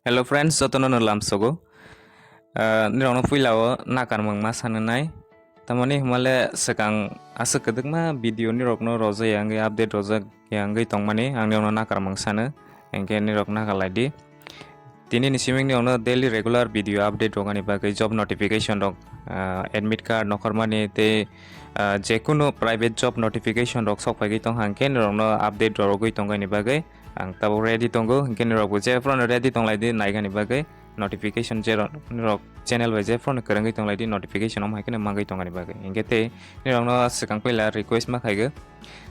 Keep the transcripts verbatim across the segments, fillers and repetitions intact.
Hello friends, jotono no lamsogo. Ah, nirokno puila o nakarmung ma sananai. Tamoni hwnmale swkang aswk kwdwkma video nirokno rojaya wngwi update rojak ya wngwi tongmani ang nirokno nakarmung sano. Hinkhe nirok nakarlaidi. Tini ni siming nirokno daily regular video update rogani bagwi job notification rok, ah, admit card nokhormani tei, ah, jekunu private job notification rok sok phaigwi tongkha hinkhe nirokno update rogwi tongkha ni bagwi ang tabuk ready tongo, hinkhe nirokbo jephruno ready tonglaidi naikani bagwi notification je rok, nirok channel bai jephruno kwrwngwi tonglaidi notification omo hai kheno mangwi tongani bagwi. Hinkhe tei nirokno swkang puila request ma khaigo,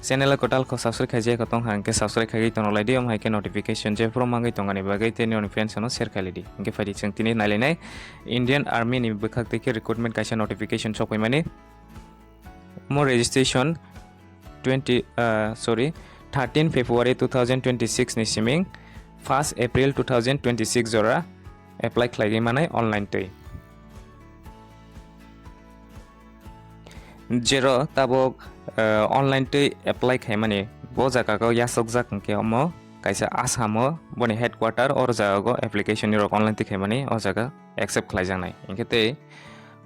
channel o kwtal kho subscribe khaijak kho tongkha hinkhe subscribe khaiwi tonglaidi omo hai khe notification jephru mangwi tongani bagwi tei nirokni friends no share khailidi. Hinkhe phaidi chwng tini nailainai Indian Army ni bwkhak tei khe recruitment kaisa notification sok phaimani. Omo registration twenty, ah, sorry, thirteen February two thousand twenty-six ni siming first April two thousand twenty-six jora apply khlaigwi manai online twi. Jero tabuk, ah, online twi apply khaimani bo jaga o yasokjak hinkhe omo kaisa Assam o boni headquarter, oro jaga o application ni rok online twi khaimani o jaga accept khlaijaknai. Hinkhe tei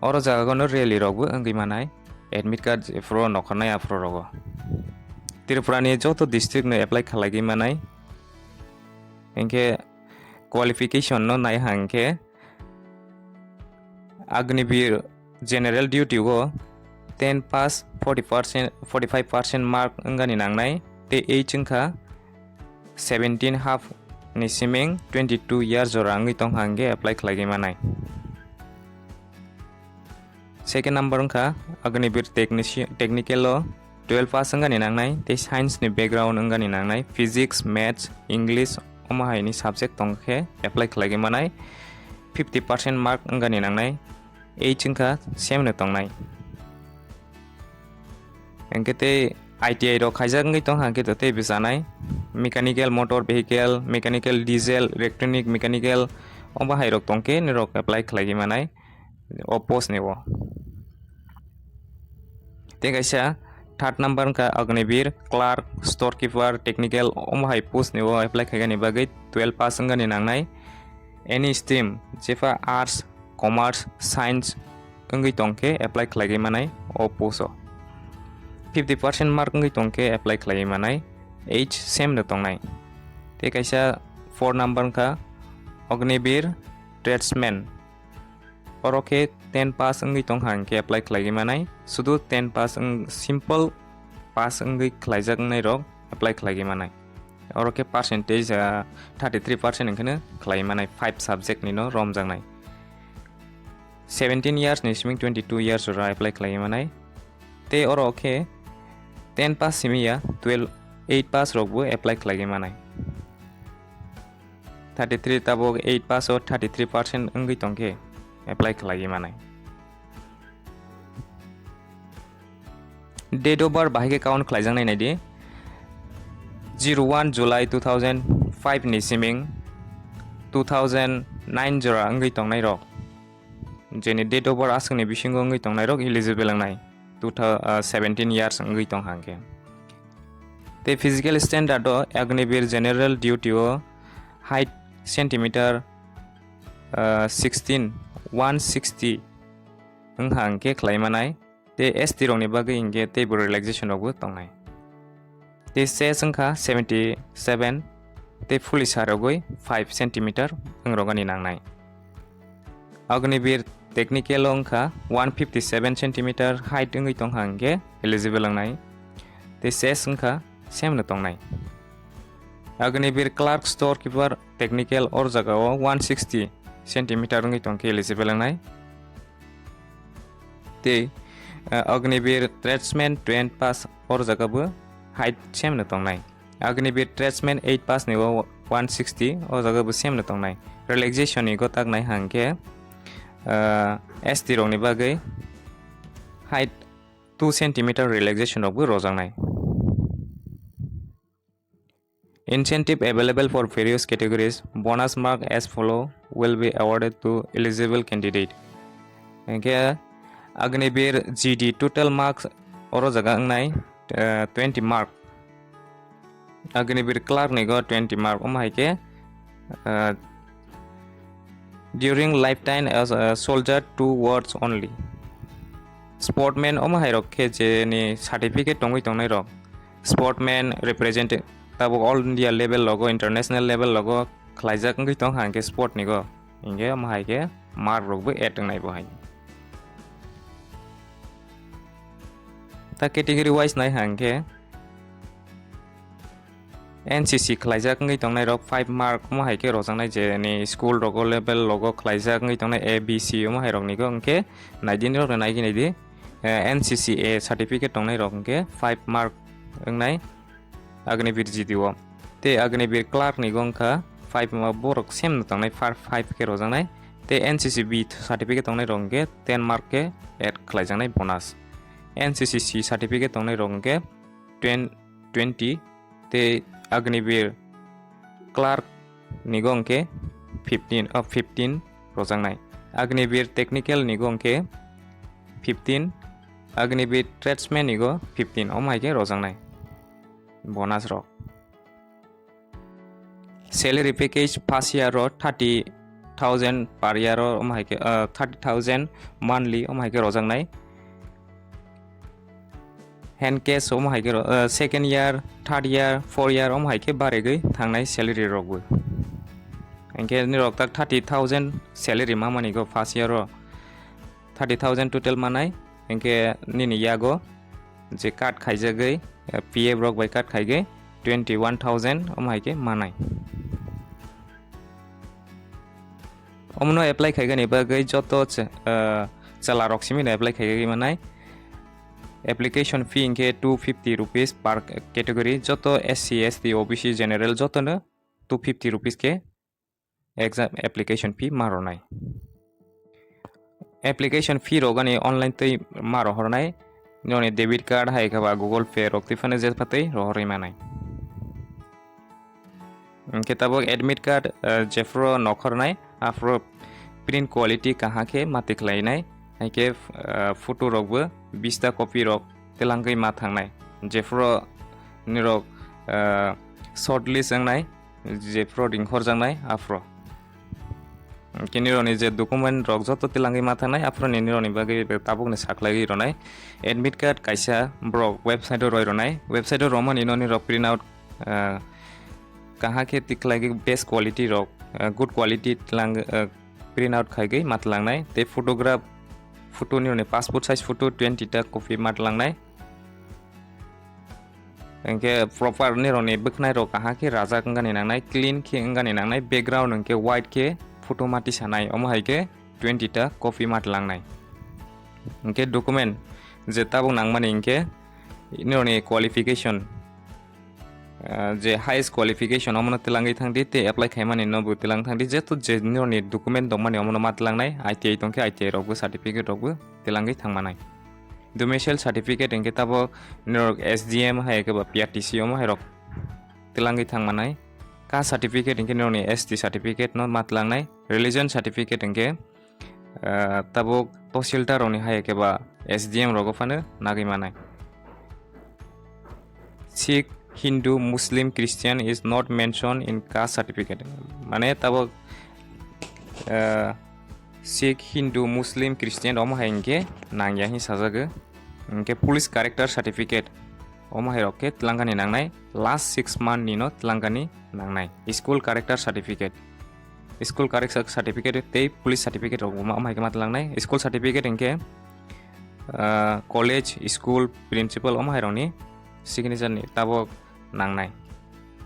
oro jaga o no rally rok bo wngwi manai, admit card jephru nokhornai aphuru rogo. Tripura ni joto district no apply khlaigwi manai. Hinkhe qualification no nai hinkhe Agniveer general duty o ten pass forty percent, forty five percent mark wngani nangnai tei age wngkha seventeen half ni siming twenty two year jora wngwi tongkha hinkhe apply khlaigwi manai. Second number wngkha Agniveer technici-, technical o twelve pass wngani nangnai tei science ni background wngani nangnai, physics, maths, English omo hai ni subject tong khe apply khlaigwi manai, fifty percent mark wngani nangnai, age wngkha same no tongnai. Hinkhe tei I T I rok khaijak wngwi tongkha hinkhe to tei bwchanai mechanical, motor vehicle, mechanical, diesel, electronic, mechanical omo hai rok tongkhe nirok apply khlaigwi manai o post ni o. Tei kaisa third number wngkha Agniveer clerk, storekeeper, technical omo hai post ni o apply khaigani bagwi twelve pass wngani nangnai. Any stream, jepha arts, commerce, science wngwi tongkhe apply khlaigwi manai o post o. Fifty percent mark wngwi tongkhe apply khlaiwi manai, age same no tongnai. Tei kaisa four number wngkha Agniveer tradesman. Oro khe ten pass wngwi tongkha hinkhe apply khlaigwi manai. Sudu ten pass wng-, simple pass wngwi khlaijak wngnai rok apply khlaigwi manai. Oro khe percentage, ah, thirty three percent wngkheno khlaiwi manai, five subject ni no romjaknai. Seventeen years ni siming twenty two years ora apply khlaiwi manai. Tei oro khe ten pass simi ya, twelve, eight pass rok bo apply khlaiwi manai. Thirty three tabuk eight pass o thirty three percent wngwi tongkhe apply khlaiwi manai. Date of birth bahai khe count khlaijaknai naidi. Zero one July two thousand five ni siming two thousand nine jora wngwi tongnai rok, jeni date of birth aswkni bisingo wngwi tongnai rok eligible wngnai, two thou-, ah, seventeen years wngwi tong hang khe. Tei physical standard o Agniveer general duty o height centimeter, ah, sixteen, one sixty wng hang khe khlai manai. Tei S T rokni bagwi hinkhe teibo relaxation rokbo tongnai. Tei chest wngkha seventy seven, tei fully sa rogwi five centimeter wng rogani nangnai. Agniveer technical o wngkha one fifty seven centimeter height wngwi tongkha hinkhe eligible wngnai. Tei chest wngkha same no tongnai. Agniveer clerk, storekeeper, technical or jaga o one sixty centimeter wngwi tongkhe eligible wngnai. Tei, eh, Agniveer tradesman ten pass or jaga bo height same no tongnai. Agniveer tradesman eight pass ni o one sixty o jaga bo same no tongnai. Relaxation ni go tak nai hang khe, eh, S T rok ni bagwi height two centimeter relaxation rok bo rojaknai. Incentive available for various categories. Bonus mark as follow will be awarded to eligible candidate. Hinkhe Agniveer G D total marks oro jaga wngnai, eh, twenty mark. Agniveer clerk ni go twenty mark, omo hai khe, eh, During lifetime as a soldier, two words only. Sportman omo hai rok khe je ni certificate tongwi tongnai rok. Sportman represent tabuk all India level logo, international level logo khlaijak wngwi tong hang khe sport ni go. Hinkhe omo hai khe mark rok bo add wngnai bo hai. Ta category wise nai hang khe N C C khlaijak wngwi tongnai rok five mark omo hai khe rojaknai je ni school rogo level logo khlaijak wngwi tongnai A B C omo hai rok ni go hwnkhe nai di nirok nai di nai di, eh, N C C A certificate tongnai rok hwnkhe five mark wngnai Agniveer G D O. Tei Agniveer clerk ni go wngkha five ma borok same no tongnai five khe rojaknai. Tei N C C B certificate tongnai rok hwnkhe ten mark khe add khlaijaknai bonus. N C C C certificate tongnai rok hwnkhe twen-, twenty tei Agniveer clerk ni go hwnkhe fifteen, oh, fifteen rojaknai. Agniveer technical ni go hwnkhe fifteen, Agniveer tradesman ni go fifteen, omo hai khe rojaknai bonus rok. Salary package first year o thirty thousand per year o, omo hai khe, ah, thirty thousand monthly, omo hai khe rojaknai. Hand cash omo hai khe ro-, ah, second year, third year, four year omo hai khe baregwi thangnai salary rok bo. Hinkhe nirok tak thirty thousand salary mamani go first year o, thirty thousand total manai, hinkhe nini yago je cut khaijagwi, eh, P F rok bai cut khaigwi twenty one thousand omo hai khe manai. Omono apply khaigani bagwi joto che-, eh, chwla rok simi no apply khaigwi manai. Application fee hinkhe two fifty rupees per category, joto S C, S T, O B C, general jotono two fifty rupees khe exam application fee ma rwnai. Application fee rok ani online twi ma rohornai. Noni debit card hai khe ba Google Pay rok twi phano je phatwi rohorwi manai. Hinkhe tabuk admit card, eh, jephru nokhornai, aphuru print quality kaham khe ma tikhlainai. Hai khe, eh, photo rok bo bista copy rok tilangwi ma thangnai. Jephru nirok, eh, shortlist wngnai, jephru ringkhorjaknai aphuru. Khe nirokni je document rok joto tilangwi ma thangnai, aphuru ni nirokni bagwi tabukni sakhlaiwi rwnai. Admit card kaisa borok website o roi rwnai. Website o romani no nirok print out, ah, kaham khe tikhlaigwi best quality rok, ah, good quality tilang, ah, print out khaigwi ma tlangnai. Tei photograph, photo nirokni passport size photo twenty ta copy ma tlangnai. Hinkhe proper nirokni bwkhnai rok kaham khe rajak wngani nangnai, clean khe wngani nangnai, background hinkhe white khe photo ma tisanai, omo hai khe twenty ta copy ma tlangnai. Hinkhe document je tabuk nangmani hinkhe nirokni qualification, ah, je highest qualification omono tilangwi thangdi tei apply khaimani no bo tilang thangdi, jeto je nirokni document tongmani omono ma tilangnai, I T I tongkhe I T I rokbo certificate rokbo tilangwi thangmanai. Domicile certificate hinkhe tabuk norok S D M hai khe ba P R T C omo hai rok tilangwi thangmanai. Caste certificate hinkhe norokni S T certificate no ma tilangnai. Religion certificate hinkhe, ah, tabuk tahsildar rokni hai khe ba S D M rogo phano nagwi manai. Sikh, Hindu, Muslim, Christian is not mentioned in caste certificate. Mane tabuk, ah, Sikh, Hindu, Muslim, Christian omo hai hinkhe nangya hin sajago. Hinkhe police character certificate omo hai rok khe tlangani nangnai, last six month ni no tlangani nangnai. School character certificate, school character certificate tei police certificate rok omo hai khe ma tlangnai. School certificate hinkhe, ah, college, school, principal omo hai rokni signature ni tabuk nangnai.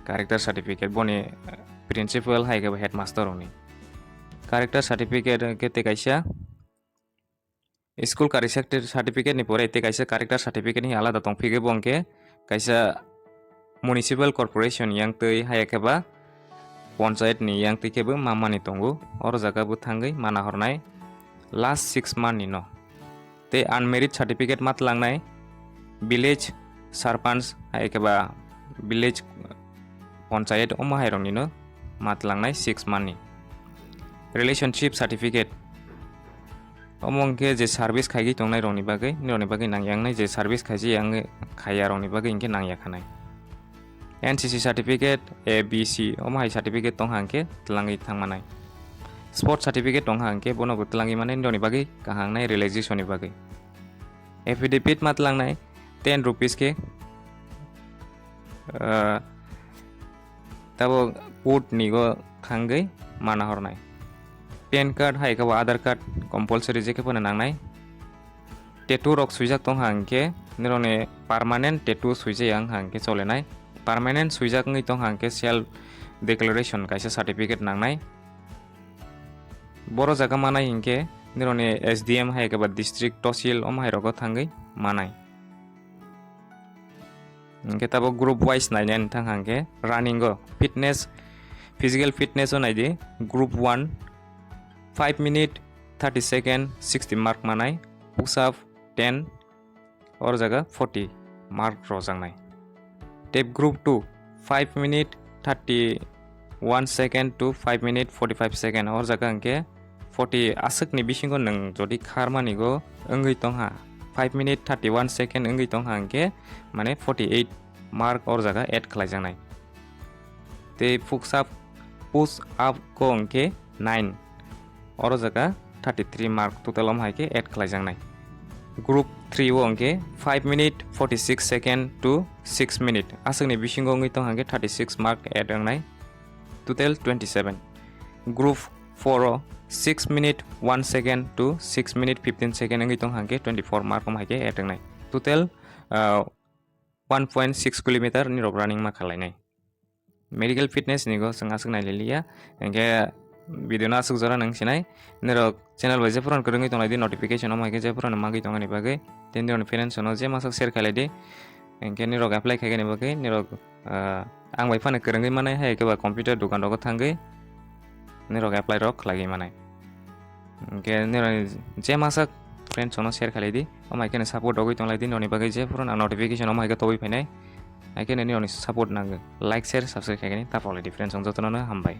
Character certificate boni, ah, principal hai khe bo headmaster rokni. Character certificate khe tei kaisa school character certificate ni pore tei kaisa character certificate ni alada tongphigwi bo hinkhe kaisa municipal corporation yang twi hai khe ba ponchayat ni yang twi khe bo ma mani tongo. Oro jaga bo thangwi mana hornai last six month ni no. Tei unmarried certificate ma tlangnai village sarpanch hai khe ba village ponchayat omo hai rokni no ma tlangnai six month ni. Relationship certificate omo hinkhe je service khaigwi tongnai rokni bagwi, nirokni bagwi nangya wngnai, je service khaijak ya wngwi khaiya rokni bagwi hinkhe nangya khanai. N C C certificate, A B C omo hai certificate tong hang khe tlangwi thangmanai. Sport certificate tongha hwnkhe bono bo twlangwi mane nini bagwi kaham nai relaxation ni bagwi. Affidavit ma twlangnai ten rupees khe, ah, tabo court ni go thangwi mana hornai. Pan card hai khe bo Aadhaar card compulsory je khe phano nangnai. Tattoo rok swijak tongha hwnkhe nirokni permanent tattoo swijaya wngkha hwnkhe cholenai. Permanent swijak wngwi tongha hwnkhe self declaration kaisa certificate nangnai. Boro jaga manai hinkhe nirokni S D M hai khe ba district tosil omo hai rogo thangwi manai. Hinkhe tabuk group wise nainani thang hang khe running o fitness, physical fitness o naidi group one five minute thirty second sixty mark manai, push up ten or jaga forty mark rojaknai. Tei group two five minute thirty one second to five minute forty five second or jaga hwnkhe forty aswkni bisingo nwng jodi kharmani go wngwi tongha, five minute thirty one second wngwi tongha hwnkhe mane forty eight mark or jaga add khlaijaknai. Tei push up, push up go hwnkhe nine, oro jaga thirty three mark total om hai khe add khlaijaknai. Group three o hwnkhe five minute forty six second to six minute aswkni bisingo wngwi tong hwnkhe thirty six mark add wngnai, total twenty seven. Group four o six minute one second to six minute fifteen second wngwi tong hwnkhe twenty four mark om hai khe add wngnai, total, ah, one point six kilometer nirok running ma khlainai. Medical fitness ni go chwng aswk naililiya, hinkhe video no aswk jora nang sinai. Nirok channel bai jephuru kwrwngwi tonglai di, notification omo hai khe jephuru no magwi tongani bagwi. Tei nirok ni friends no je masuk share khailai di, hinkhe nirok apply khaigani bagwi nirok, ah, ang bai phano kwrwngwi manai hai khe ba computer dukan rogo thangwi nirok apply rok khlaiwi manai. Hinkhe nirok je masak friends no share khalai di, omo hai khe support rogwi tonglai di, noni bagwi jephuru na notification omo hai khe tobwi phainai, hai khe nini oni support nangwi like, share, subscribe khaigani ta phalai di friends, ang jotono no hambai.